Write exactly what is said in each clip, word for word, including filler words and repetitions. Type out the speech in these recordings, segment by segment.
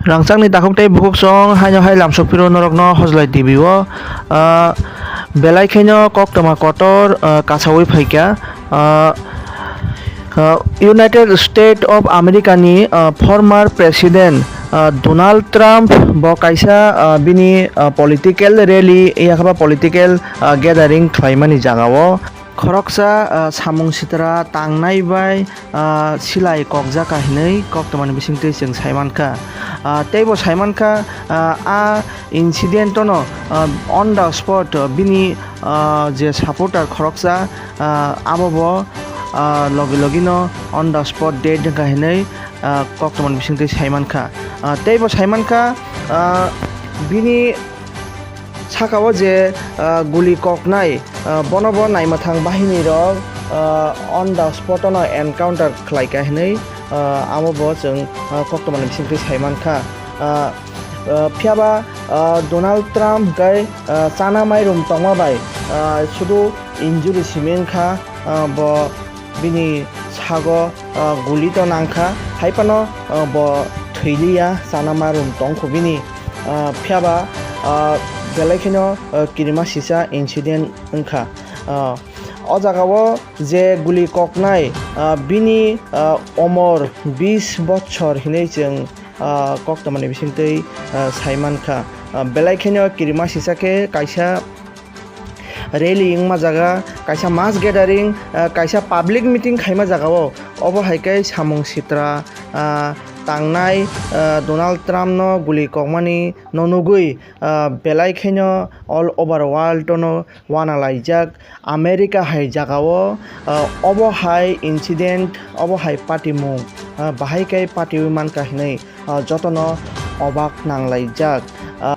Rangchakni takhuk tei bukhuk chwng haino hai lamsok phiro norokno Hojlai T V o, ah, belai khaino koktwma kotor, ah, kasaui phaikha. Ah, ah, United States of America ni, ah, former President, ah, Donald Trump bo kaisa, ah, bini, ah, political rally yakhaba political, ah, gathering khlaimani jagao khoroksa, ah, samung sitra tangnai bai, ah, silai kokjak kha hinwi koktwmani bisingtwi chwng sai mankha. Ah, teibo sai mankha, ah, a incident-ono, ah, on the spot, ah, bini, ah, je supporter khoroksa, ah, abo bo, ah, logi logino on the spot dead wngkha hinwi, ah, koktwmani bisingtwi sai mankha. Ah, teibo sai mankha, ah, bini sakao je, ah, guli koknai, ah, bono bo naimwthang bahinirok, ah, on the spot-ono encounter khlaikha hinwi, ah, amo bo chwng, ah, koktwmani bisingtwi sai mankha. Ah, ah, phiyaba, ah, Donald Trump hwnkhe, ah, chana mairum tongma bai, ah, sudu injury simi wngkha, ah, bo bini sago, ah, guli to nangkha, hai phano, ah, bo thwiliya, chana mairum tongkho bini. Ah, phiyaba, ah, belai kheno, ah, kirima sisa incident wngkha. Ah, o jagao je guli koknai, ah, bini, ah, omor bis bochor hinwi chwng, ah, koktwmani bisingtwi, ah, sai mankha. Ah, belai kheno kirima sisa khe kaisa rally wngma jaga, kaisa mass gathering, ah, kaisa public meeting khaima jagao. Obo hai khe samung sitra, ah, tangnai, ah, Donald Trump no guli kokmani no nugwi, ah, belai kheno all over world no wana laijak. America hai jagao, ah, obo hai incident, obo hai patimung, ah, bahai khe patiui mankha hinwi, ah, jotono obak nanglaijak. Ah,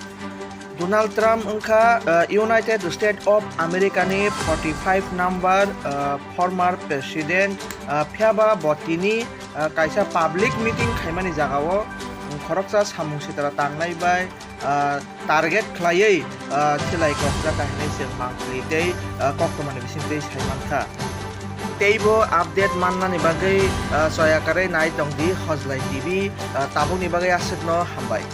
Donald Trump wngkha, ah, United States of America ni forty five number, ah, former president, ah, phiyaba bo tini, ah, kaisa public meeting khaimani jagao, um, khoroksa samung sitra tangnai bai, ah, target khlaiwi, ah, silai kokjak hinwi chwng mangpili tei, ah, koktwmani bisingtwi sai mankha. Teibo update mannani bagwi, ah, choya kwrwi nai tongdi Hojlai T V, ah, tabukni bagwi aswkno hambai.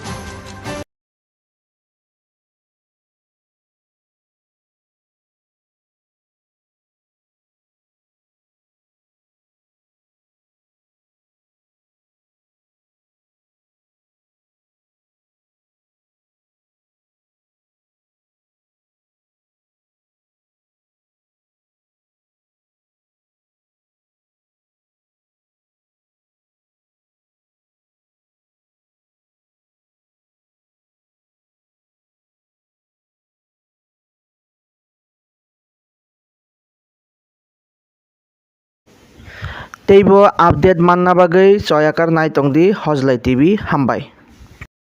Teibo update manna bagwi choya kwrwi nai tongdi Hojlai T V, hambai.